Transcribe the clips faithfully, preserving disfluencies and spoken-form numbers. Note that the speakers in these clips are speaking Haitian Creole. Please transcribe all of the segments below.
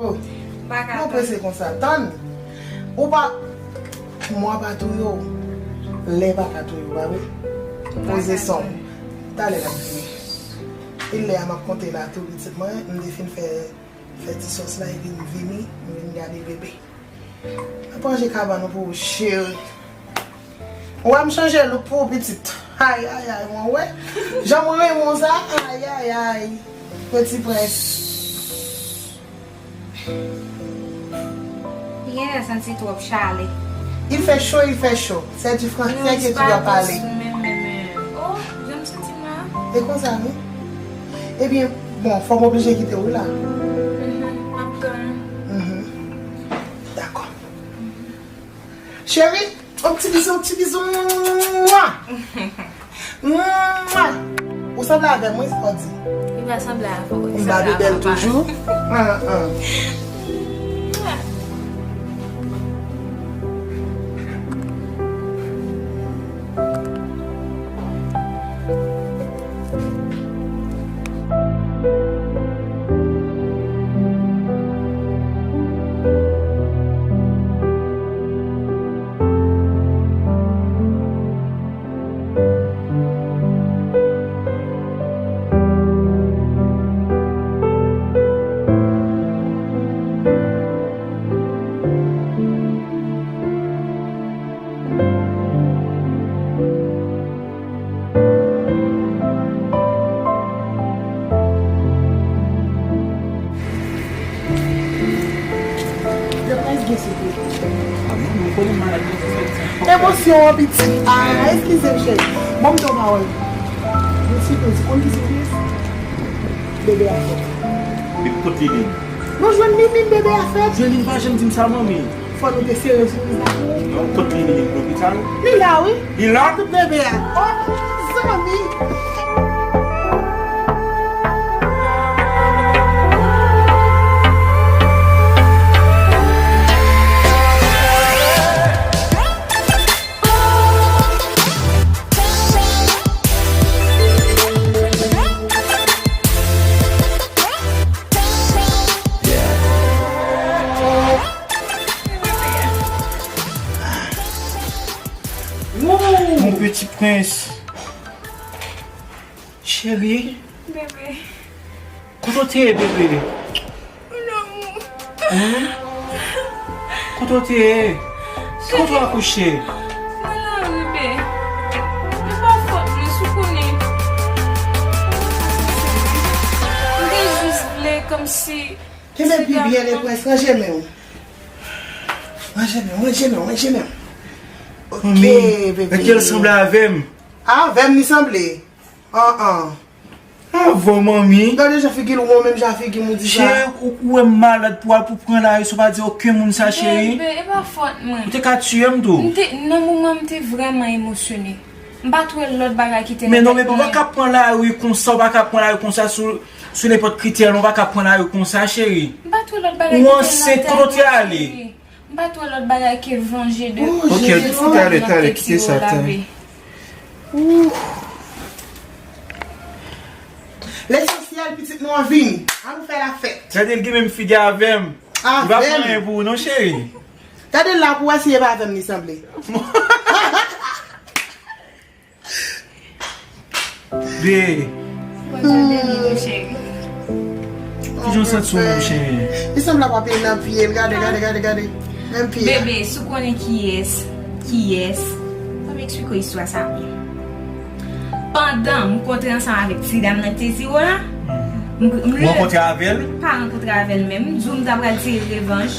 Oh, pa ka non prese konsa. Tann. Ou pa. Mwa pa touye w. Lè pa ka touye w, pa vre? Poze san w. Talè l ap vini. E lè a m ap konte la tou pitit mwen, m te fin fè, fè ti sòs la, epi m vini, m vin gade bebe. Mwen ranje kabann ou pou ou, cheri. Ou wè m chanje look pou ou, pitit. Ay, ay, ay, mwen wè. Jan mwen renmen w sa, ay, ay, ay. Peti prens. Li genlè santi twòp chale. Il fait chaud, il fait chaud. C'est du français que tu dois parler. Non, se pa dous, men, men, men. Oh, jan m santi m la. E konsa, wi. Ebyen, bon, fò m oblije kite w la. Mhm, m ap tann. Mhm. Dakò. Cheri, yon ti bizou, yon ti bizou. Mwa! Mwa! Ou sanble avè m, wi, sa w di. Li pa sanble avè w, li sanble avè papa. M pa bebèl toujou. Ah, ah. Emosyon an, pitit. Ah, eskize m, cheri. Ban m di w yon pawòl. Yon sipriz. Ou konn ki sipriz? Bebe a fèt. Depi kot li vin? Nou jwenn li, li, bebe a fèt. Jwenn li, li pa janm di m sa, manmi. Fò nou te sere sipriz la pou ou. Non, kot li vin, li lopital? Li la, wi. Li la? Tout bebe a. Oh, zanmi. Mon petit prince. Cheri. Bebe. Kote w te ye, bebe? Mon amour. Hein? Kote w te ye? Kote w akouche? Nan lari, bebe. E pa fòt mwen, si w konnen. M te jis vle kòmsi. Kenbe pi byen, Leprens, ranje men w. Ranje men w, ranje men w, ranje men w. Ok, bebe. Èske l sanble avè m? Avè m li sanble. An, an. Avè w, manmi. Gade jan figi l won, menm jan figi m ou di sa. Cheri, ou, ou wè m malad pou al pou pran lari, sa w pa di okenn moun sa, cheri. Bebe, e pa fòt mwen. Ou te ka tiye m tou. M te, nan moman m te vrèman emosyone. M pa t wè lòt bagay ki te nan tèt mwen. Men non, bebe, ou pa ka pran lari konsa, ou pa ka pran lari konsa sou, sou nenpòt kritè, non, ou pa ka pran lari konsa, cheri. M pa t wè lòt bagay ki te nan tèt mwen, cheri. Ou ansent, kote w te ale? M pa t wè lòt bagay ke vanje de... Oh, Jezi. Ok, talè, talè, kite sa, talè. Lesansyèl, pitit nou an vini. An nou fè lafèt. Gade l gen menm figi avè m. Li pa pran anyen pou ou non, cheri. Gade l la pou wè si e pa avè m li sanble. Be. Bon, tande li, mon cheri. Kijan w santi w menm, cheri? Li sanble ap apil nan pye l. Gade, gade, gade, gade. Menm pye a. Bebe, si w konnen kiyès, kiyès. Ban m eksplike w istwa sa byen. Pandan m kontre ansanm avèk ti dam nan ki te tire w la, m, m... Ou rankontre avè l? M pa rankontre avè l menm. M di w m ta pral tire revanj.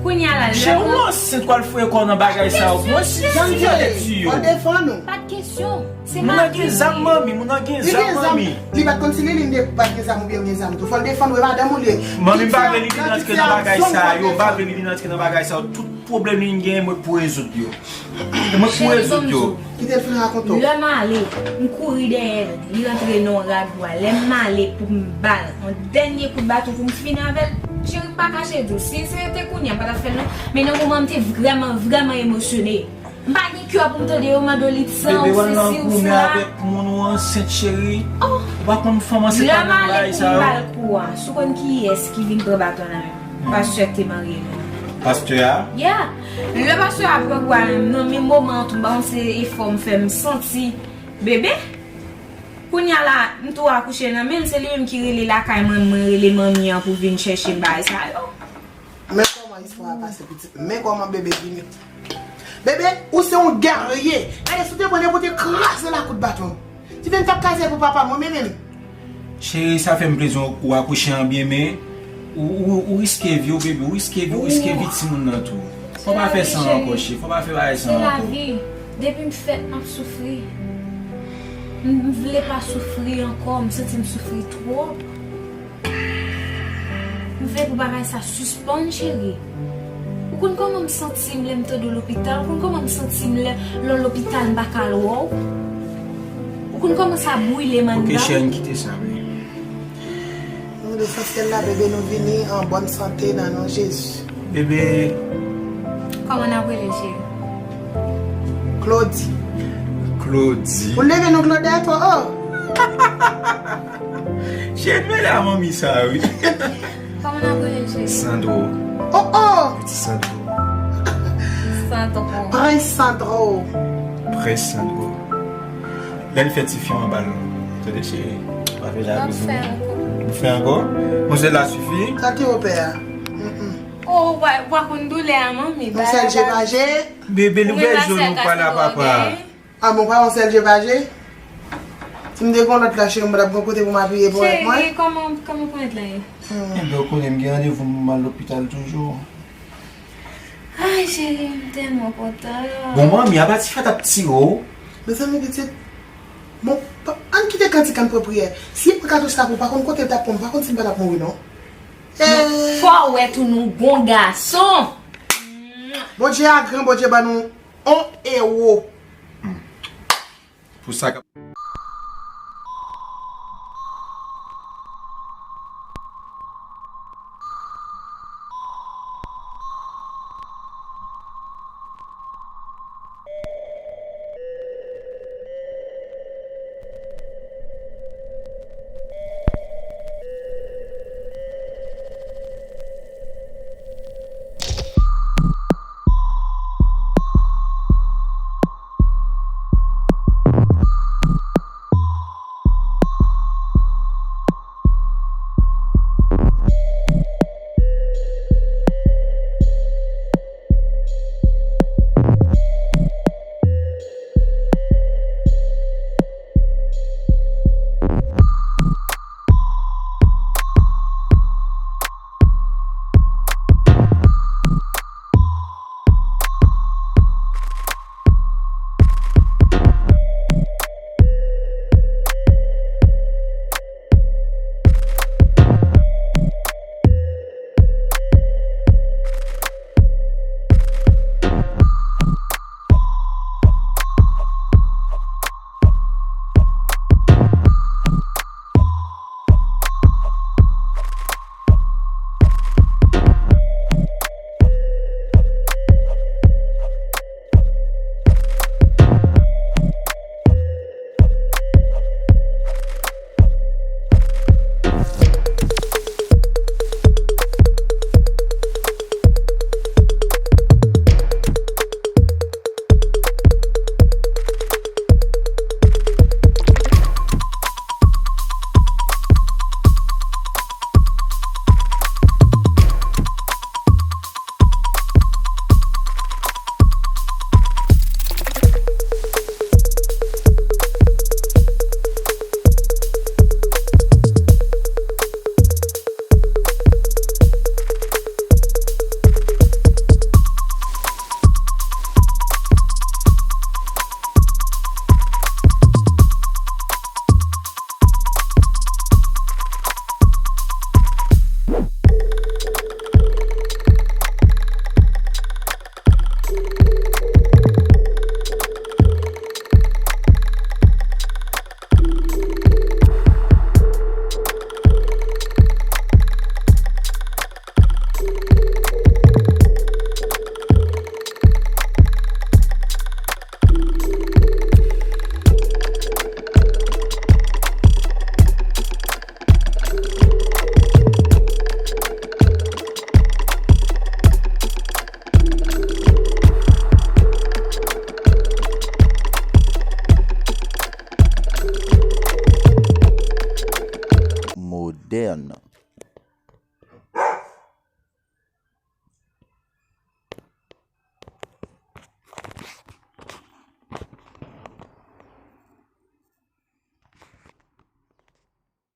Kounye a la, lè... Cheri, ou ansent, w al foure kò w nan bagay sa yo. Mwen si, si yo te tiye w. Fò defann ou. Pa t kesyon. Se pa vre. Moun nan gen zam, manmi. Moun nan gen zam, manmi. Li pa t konn si Liline te pa t gen zam oubyen l gen zam tou. Fò l defann w, e madanm ou li ye. Manmi, m pa vle Liline antre nan bagay sa yo. M pa vle Liline antre nan bagay sa yo. Tout pwoblèm Liline genyen, mwen k pou rezoud yo. E mwen k pou rezoud yo. Kite l fin rakonte w. Lè m ale, m kouri dèyè l. Li rantre nan yon rad bwa. Lè m ale pou m ba l yon dènye kout baton pou m fini avè l, cheri, m pa kache di w, si se te kounye a, m pa t ap fè l non. Men nan moman, m te vrèman, vrèman emosyone. M pa gen kè pou m tande yo mande w li t san, ou sesi, ou sela. Bebe, w al nan goumen avèk moun ou ansent, cheri. Oh! Ou pa konn fanm ansent pa nan bagay sa yo. Lè m ale pou m ba l kou a, si w konn kiyès ki vin pran baton nan men m? Hmm. Pastè k te marye nou. Pastè a? Yeah. Lè pastè a pran kou a nan men m, moman an tou, m pa konn se efò m fè m santi bebe. Kounye a la, m tou akouche nan men l, se li menm ki rele lakay manmi, mwen rele manmi an pou vin chèche m bagay sa yo. Men kòman istwa a pase, pitit. Men kòman bebe vini. Bebe, ou se yon gèrye. Gade, si w te pran nenpòt, te kraze l a kout baton. Ti vin t ap kraze pou papa mwen, men menm. Cheri, sa fè m plezi w akouche an byen, men ou, ou, ou riske vi w, bebe, ou riske vi w, ou riske vi timoun nan tou. Fò pa fè sa ankò, cheri, fò pa fè bagay sa ankò. Se lavi. Depi m fèt, m ap soufri. M, m vle pa soufri ankò, m santi m soufri twòp. M vle pou bagay sa sispann, cheri. Ou konn kòman m santi m lè m tande w lopital? Ou konn kòman m santi m lè, lè w lopital m pa ka al wè w? Ou konn kòman sa brile m anndan? Ok, cheri, ann kite sa, wi. Nou lesansyèl la, bebe, nou vini an bòn sante nan non Jezi. Bebe. Kòman n ap rele l, cheri? Claudy. Claudy. Ou leve non Claudette, oh, oh. Cheri, mele a manmi sa, wi. Kòman n ap rele l, cheri? Sandro. Oh, oh. Piti Sandro. Sandro. Prince Sandro. Prince Sandro. Lè l fè ti fi an, ba l. Tande, cheri. Pa fè jalouzi. N ap fè ankò. Nou fè ankò? Bon, sèl la sifi. Sa ki opè a? Mm, mm. Oh, w pa, w pa konn doulè a, manmi. Yon sèl je pa je. Bebe, louvè je w, pale a papa. Ah, bon, pa yon sèl je pa je? Si m te gen lòt la, cheri, m t ap gen kote pou m apiye ponyèt mwen. Cheri, kòman, kòman ponyèt la ye? Hmm. Enben, w konnen m gen randevou m al lopital toujou. Ay, cheri, m tèlman kontan. Bon, manmi, apa ti fè t ap tire w? Mezanmi, pitit. Bon, pa, ann kite kantik, ann pran priyè. Si e pran katouch la pou w, pa konn kote l t ap pran m, pa konn si m pa t ap mouri, non. Eh. Fò w wè tou nou gon gason. Bondye a gran, Bondye ban nou on ewo. Pou sa k ap N nan.